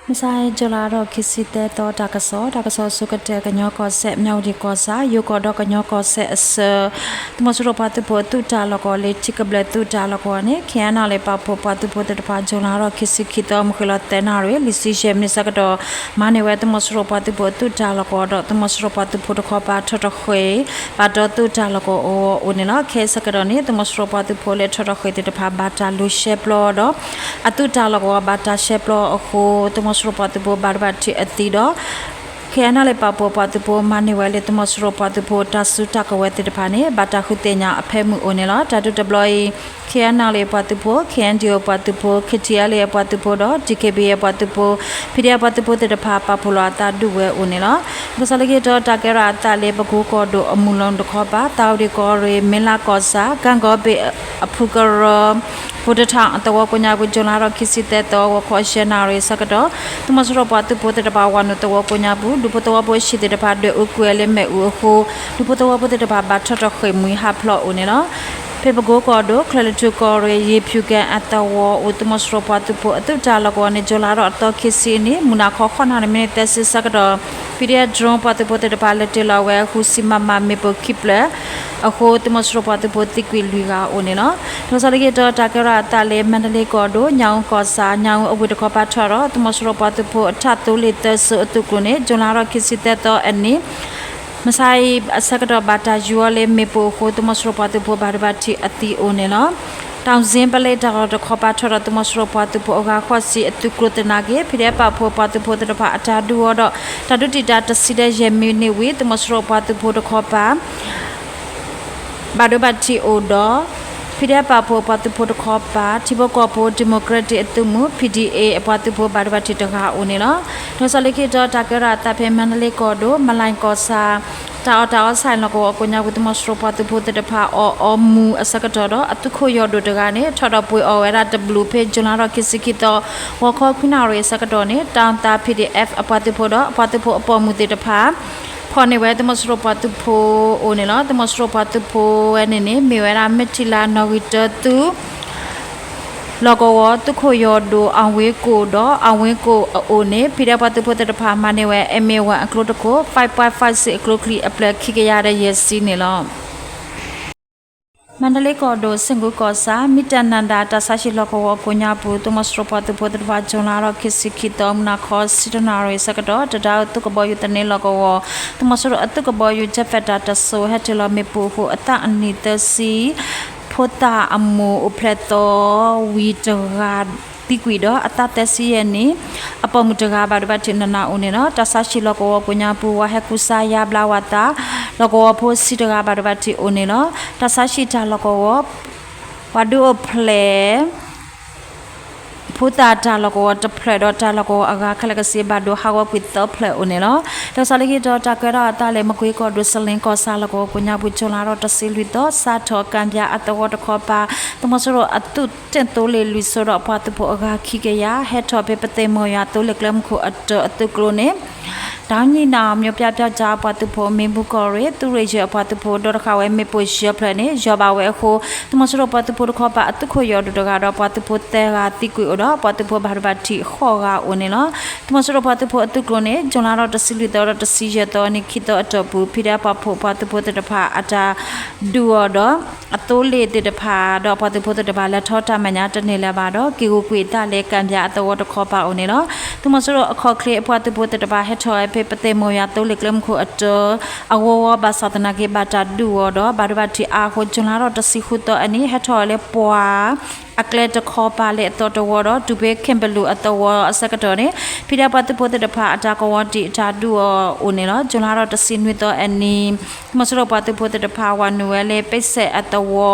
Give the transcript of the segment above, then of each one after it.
မုၢ်ဆါအံၤ ကၠူၤလါထီၣ်ခံဆံသၢသီ တၢ်ကစီၣ်, တၢ်ကစီၣ်အဆိကတၢၢ် ကညီကီၢ်စဲၣ် မၠၣ်ဝတံၣ်ကီၢ်ဆၣ် ယိၤကီၢ်ဒီးကညီကီၢ်စဲၣ်အဆၢ သုးမီၤစိရိၤပှၤသုးဖိအသုးတၢ်လီၢ်ကဝီၤလၢ ထံကဘျၢၣ်သုးတၢ်လီၢ်ကဝီၤန့ၣ် KNLA ပာ်ဖှိၣ်ပှၤသုးဖိသ့ၣ်တဖၣ် ကၠူၤလါထီၣ်ခံဆံခံသီ မုၢ်ဃ့ၢ်လီၤသၢနၣ်ရံၣ် လွံၢ်ဆံယဲၢ်မံးနံးဆၢကတီၢ် မၤန့ၢ်ဝဲသုးမီၤစိရိၤပှၤသုးဖိအသုးတၢ်လီၢ်ကဝီၤဒီး သုးမီၤစိရိၤပှၤသုးဖိတခီပၤ ထီၣ်ထီၣ်ဃ့ၢ် ဘၣ်ဒီးသုးတၢ်လီၢ်ကဝီၤအအိၣ်န့ၣ်လီၤ. ခဲအံၤဆၢကတီၢ်န့ၣ် သုးမီၤစိရိၤပှၤသုးဖိလၢထီၣ်ထီၣ်ဃ့ၢ်သ့ၣ်တဖၣ် ဘၣ်တၢ်လူၤရှဲပျီဒီး အသုးတၢ်လီၢ်ကဝီၤဘၣ်တၢ်ရှဲပျီအဃိ သုးမီၤစိရိၤပှၤသုးဖိဘၣ်ဒိဘၣ်ထံးအသံဒီး KNLA ပာ်ဖှိၣ်ပှၤသုးဖိ မၤန့ၢ်ဝဲလၢသုးမီၤစိရိၤပှၤသုးဖိတၢ်စုတၢ်ကဝဲၤသ့ၣ်တဖၣ်န့ၣ် ဘၣ်တၢ်ဃုသ့ၣ်ညါအဖၢမုၢ်အိၣ်န့ၣ်လီၤ. တၢ်ဒုးတဘျီအံၤ KNLA ပှၤသုးဖိ, KNDO ပှၤသုးဖိ, KTLA ပှၤသုးဖိဒီး DKBA ပှၤသုးဖိ, PDF ပှၤသုးဖိသ့ၣ်တဖၣ် ပာ်ဖှိၣ်လီၤအသးဒုးဝဲအိၣ်န့ၣ်လီၤ. တၢ်ကစီၣ်လၢခံတီၤ တၢ်ကဲထီၣ်အသးလၢ ပကိကီၢ်ဒိၣ်အမုၢ်လၢ်တခီပၤ သၣ်ဝဒံၣ်ကီၢ်ရ့ၣ် မ့လးကီၢ်ဆၣ် ကၣ်ကီဘ့ၣ်အဖုကရၢ ဖိတထၣ်အသဝီကိးညါပူၤ ကၠူၤလါထီၣ်ခံဆံသၢသီ ဂီၤခီယဲၢ်နၣ်ရံၣ်ဆၢကတီၢ် သုးမီၤစိရိၤပှၤသုးဖိသ့ၣ်တဖၣ် ဝၤနုာ်သဝီကိးညါပူၤ ဒူဖိသဝီဖိဆံးသ့ၣ်တဖၣ် ဒွဲၣ်အူကွံာ်ဝဲလၢမ့ၣ်အူအဃိ ဒူဖိသဝီဖိသ့ၣ်တဖၣ် ဘၣ်ထီၣ်ထီၣ်ဃ့ၢ်မှံဟးဖျိးအိၣ်န့ၣ်လီၤ. ဖဲပကိကီၢ်ဒိၣ် ချၢၣ်လွံၢ်ထူၣ်ကီၢ်ရ့ၣ် ယ့ၤဖၠူၣ်ကဲၣ်အသဝီအိၣ် သုးမီၤစိရိၤပှၤသုးဖိအသုးတၢ်လီၢ်ကဝီၤန့ၣ် ကၠူၤလါထီၣ်အသီခံဆံအနံၤ မုၢ်နၤခီဃိးနၣ်ရံၣ်မံးနံးသၢဆံဆၢကတီၢ် PDF drone ပှၤသုးဖိသ့ၣ်တဖၣ်လဲၤတ့ၢ်လီၤဝဲအဃု စံမမ မ့ၣ်ပိၢ်ခံဖျၢၣ်အဃိ သုးမီၤစိရိၤပှၤသုးဖိသံကွံာ်လွံၢ်ဂၤအိၣ်န့ၣ်လီၤ. တၢ်ကစီၣ်လၢခံတီၤ တၢ်ကဲထီၣ်အသးလၢ မါဒလ့ကီၢ်ဒိၣ် ညၣ်အူကီၢ်ဆၣ် ညၣ်အူအဝ့ၢ်တခီပၤထီၣ်ဒီး သုးမီၤစိရိၤပှၤသုးဖိအထၣ်သိလ့ၣ်သၢစိအသုးကျိၤန့ၣ် ကၠူၤလါထီၣ်ခံဆံသၢသီအနံၤ မုၢ်ဆါအံၤအဆၢကတီၢ် ဘၣ်တၢ်ယူၤအီၤလၢမ့ၣ်ပိၢ်အဃိ သုးမီၤစိရိၤပှၤသုးဖိဘၣ်ဒိဘၣ်ထံးအသံအိၣ်န့ၣ်လီၤ. တၢ်စ့ပလဲတၢ်လီၢ်တခီပၤထီၣ်ဒီး သုးမီၤစိရိၤပှၤသုးဖိအဂၤဃိးဆံအသုးကျိၤသနာ်က့ ဖံးဒဲးပာ်ဖှိၣ်ပှၤသုးဖိသ့ၣ်တဖၣ်အတၢ်ဒုးအီၤဒီး တၢ်ဒုးတံာ်တာ်တဆံဒီးယဲၢ်မံးနံးဝံၤ သုးမီၤစိရိၤပှၤသုးဖိတခီပၤ ဘၣ်ဒိဘၣ်ထံးအိၣ်ဒီး ဖံးဒဲးပာ်ဖှိၣ်ပှၤသုးဖိတခီပၤ ထံဖိကီၢ်ဖိ ဒံၣ်မိၣ်ကရ့တံၣ်အသုးမုၢ် PDA အပှၤသုးဖိဘၣ်ဒိဘၣ်ထံးတဂၤအိၣ်န့ၣ်လီၤ. တၢ်ကစီၣ်လၢခံတီၤ တၢ်ကဲထီၣ်အသးဖဲမါဒလ့ကီၢ်ဒိၣ် မလၢၣ်ကီၢ်ဆၣ် တၢ်အီၣ်တၢ်အီဆၣ်လီၢ်ကဝီၤကိးညါပူၤ သုးမီၤစိရိၤပှၤသုးဖိသ့ၣ်တဖၣ် အီၣ်အီမူၤအဆၢကတီၢ်ဒီး အသုးခိၣ်ယီၢ်ဒိၣ်တဂၤန့ၣ် ထီၣ်ဒီးပှ့ၤအီၣ်ဝဲဒၣ်တဘျုးဖဲ ကၠူၤလါထီၣ်ခံဆံခံသီ ဂီၤခီခွံနၣ်ရံၣ်အဆၢကတီၢ်န့ၣ် တၢ်သး PDF အပှၤသုးဖိဒီး အပှၤသုးဖိအပိာ်မုၣ်သ့ၣ်တဖၣ် ဖီၣ်န့ၢ်ဝဲသုးမီၤစိရိၤပှၤသုးဖိအိၣ်န့ၣ်လီၤ. သုးမီၤစိရိၤပှၤသုးဖိဝဲန့ၣ်န့ၣ် မ့ၢ်ဝဲဒၣ် မ့ၢ်ထံလါနီၣ်ဂံၢ်တၢသုး လီၢ်ကဝီၤ သုးခိၣ်ယီၢ်ဒိၣ် အဝ့ကိၣ်ဒီး အဝ့ကိၣ်အအိၣ်န့ၣ် ဖံးဒဲးပှၤသုးဖိသ့ၣ်တဖၣ် မၤန့ၢ်ဝဲ MA one အကျိတခိၣ် five point five six အကျိချံအဖျၢၣ်ခံကယၤဒီးယဲၢ်ဆံန့ၣ်လီၤ. မါဒလ့ကီၢ်ဒိၣ် စ့ၣ်ကူကီၢ်ဆၣ် မံတၢ်နၢ်ဒါ တၢ်ဆါဟံၣ်လီၢ်ကဝီၤအကိးညါပူၤ သုးမီၤစိရိၤပှၤသုးဖိသ့ၣ်တဖၣ် ကၠူၤလါထီၣ်ခံဆံခံသီ မုၢ်နၤခီဆံတၢနၣ်ရံၣ်အဆၢကတီၢ် တဒါအသုးကဘီယူၤသန့လီၢ်ကဝီၤ သုးမီၤစိရိၤအသုးကဘီယူၤ Jet Fighter တစိၤ ဟဲတ့ၢ်လီၤမ့ၣ်ပိၢ်အဃိ အသးအနံၣ်သၢဆံ ဖိသၣ်အမိၢ်အိၣ်ဖျဲၣ်သီဝံၤတဂၤသံကွံာ်ဒီး အသးသၢဆံယဲၢ်နံၣ် အပိာ်မုၣ်တဂၤဘၣ်ဒိဘၣ်ထံးနးနးအိၣ်န့ၣ်လီၤ. တၢ်ဆါဟံၣ်လီၢ်ကဝီၤကိးညါပူၤ ဝၤဟဲကူစါယါဘျါဝၤသး လီၢ်ကဝီၤဖိဆံတဂၤဘၣ်ဒိဘၣ်ထံးအိၣ်န့ၣ်လီၤ. တၢ်ဆါဟံၣ်တၢ်လီၢ်ကဝီၤ ပှၤဒုးအိၣ်ဖျဲၣ် ဖိသၣ်တၢ်လီၢ်ကဝီၤတဖျၢၣ်ဒီးတၢ်လီၢ်ကဝီၤအဂၤခဲလၢာ်ကစ့ဘၣ်ဒိဟးဂီၤကွံာ်သၢဖျၢၣ်အိၣ်န့ၣ်လီၤ. တၢ်ကစီၣ်လၢခံတီၤ တၢ်ကဲထီၣ်အသးလၢ မကွ့ကီၢ်ဒိၣ် စလ့ကီၢ်ဆၣ်လီၢ်ကဝီၤကိးညါပူၤ ကၠူၤလါထီၣ်တဆံလွံၢ်သီ စးထီၣ်ကၣ်ပၠးအသဝီတခီပၤ သုးမီၤစိရိၤအသုးတ့ၢ်သိလ့ၣ်လွံၢ်စိဒီးအပှၤသုးဖိအဂၤခံကယၤ ဟဲထီၣ်ဖဲပသ့ၣ်မီၢ်ယွၤသိလ့ၣ်ကျဲမုၢ်ခိၣ်အတၢအသုးကျိၤန့ၣ် တၢ်ညီနုၢ် မျိုးပြပျောက်ကျား အပှၤသုးဖိ မ့ၢ်မူကီၢ်ရ့ၣ် သုးရ့ၣ်ယဲၢ်အပှၤသုးဖိ ဒီးတဃာ်ဝဲမ့ၣ်ပိၢ်ယဲၢ်ဖျၢၣ်န့ၣ် ယီၢ်ဘၣ်ဝဲအဃိ သုးမီၤစိရိၤပှၤသုးဖိတခီပၤ အသုးခိၣ်ယီၢ်ဒိၣ်တဂၤဒီး ပှၤသုးဖိသၢဂၤသံကွံာ်အိၣ်ဒီး ပှၤသုးဖိဘၣ်ဒိဘၣ်ထံးဃိးဂၤအိၣ်န့ၣ်လီၤ. သုးမီၤစိရိၤပှၤသုးဖိအသုးကျိၤန့ၣ် ကၠူၤလါထီၣ်တဆံလွံၢ်သီဒီးတဆံယဲၢ်သီအနံၤ ခံသီအတီၢ်ပူၤ ဖံးဒဲးပာ်ဖှိၣ်ပှၤသုးဖိသ့ၣ်တဖၣ်အတၢ်ဒုးအီၤဒီး အသိလ့ၣ်သ့ၣ်တဖၣ်ဒီး ပှၤသုးဖိသ့ၣ်တဖၣ် လဲၤထီၣ်တၢ်မဲာ်ညါတန့ၢ်လၢၤဘၣ်ဒီး က့ၤဂုာ်ကွံာ်အသးလၢကၣ်ပၠးအသဝီတခီပၤအိၣ်န့ၣ်လီၤ. သုးမီၤစိရိၤအခီၣ်ချ့အပှၤသုးဖိသ့ၣ်တဖၣ် ဟဲထီၣ်ဝဲဖဲပသ့ၣ်မီၢ်ယွၤသိလ့ၣ်ကျဲမုၢ်ခိၣ်အတၢ အဂီၤဂီၤ ဘၣ်ဆၣ်သနာ်က့ ဘၣ်တၢ်ဒုးအီၤဒီး ဘၣ်ဒိဘၣ်ထံးအါအဃိ ကၠူၤလါထီၣ်တဆံဃုသီအနံၤ ဟဲထီၣ်ဝဲလၢပှၤအကျဲတခီပၤလၢအသီတဝီဒီး တုၤဖဲခ့ၣ်ပလူၤအသဝီအဆၢကတီၢ်န့ၣ် ဖံးဒဲးပှၤသုးဖိသ့ၣ်တဖၣ် အတၢ်ကဝီၤတံာ်အတၢ်ဒုးအီၤအိၣ်န့ၣ်လီၤ. ကၠူၤလါထီၣ်တဆံနွံသီအနံၤ သုးမီၤစိရိၤပှၤသုးဖိသ့ၣ်တဖၣ် ဝၤနုာ်ဝဲလၢပ့ၣ်စဲၣ်အသဝီ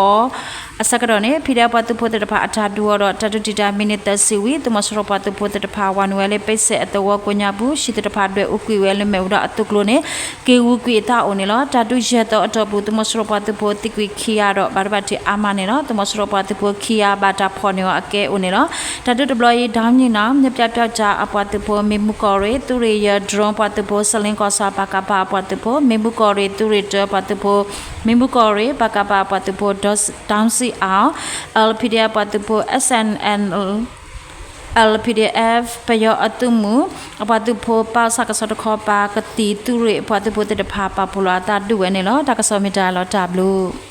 အဆၢကတီၢ်န့ၣ် ဖံးဒဲးပှၤသုးဖိသ့ၣ်တဖၣ် အတၢ်ဒုးအီၤဒီး တၢ်ဒုးတံာ်တာ်မံးနံးသၢဆံဝံၤ သုးမီၤစိရိၤပှၤသုးဖိသ့ၣ်တဖၣ် ဝၤနုာ်ဝဲလၢပ့ၣ်စဲၣ်အသဝီကိးညါပူၤ ဆံးသ့ၣ်တဖၣ်ဒွဲၣ်အူကွံာ်ဝဲလၢမ့ၣ်အူဒီးအသုးကျိၤန့ၣ် က့ၤဂုာ်ကွံာ်အသးအိၣ်န့ၣ်လီၤ. တၢ်ဒုးယဲၢ်သီအတီၢ်ပူၤ သုးမီၤစိရိၤပှၤသုးဖိသံကွံာ်ခံဂၤဒီး ဘၣ်ဒိဘၣ်ထံးအါမးန့ၣ်လီၤ. သုးမီၤစိရိၤပှၤသုးဖိခံဂၤ ဘၣ်တၢ်ဖီၣ်န့ၢ်အီၤအကဲအိၣ်န့ၣ်လီၤ. တၢ်ဒုးတဘျီအံၤ တၢ်ညီနုၢ် မျိုးပြပျောက်ကျား အပှၤသုးဖိ မ့ၢ်မူကီၢ်ရ့ၣ် သုးရ့ၣ်ယဲၢ် drone ပှၤသုးဖိ စလ့ကီၢ်ဆၣ် ပကဖ အပှၤသုးဖိ မ့ၢ်မူကီၢ်ရ့ၣ် သုးရ့ၣ်တၢ ပှၤသုးဖိ မ့ၢ်မူကီၢ်ရ့ၣ် ပကဖ အပှၤသုးဖိ ဒီစံအါ LPDF ပှၤသုးဖိ SNLA L P D F ပယီၤအသုးမုၢ် အပှၤသုးဖိ ပၢ်ဆၣ်ကဆီတခီပၤ ကသံၣ်သုးရ့ၣ်အပှၤသုးဖိသ့ၣ်တဖၣ် ပာ်ဖှိၣ်လီၤအသးဒုးဝဲန့ၣ်လီၤ. တၢ်ကစီၣ်မ့ၢ်တၢ်လီၤတၢ်ဘျုး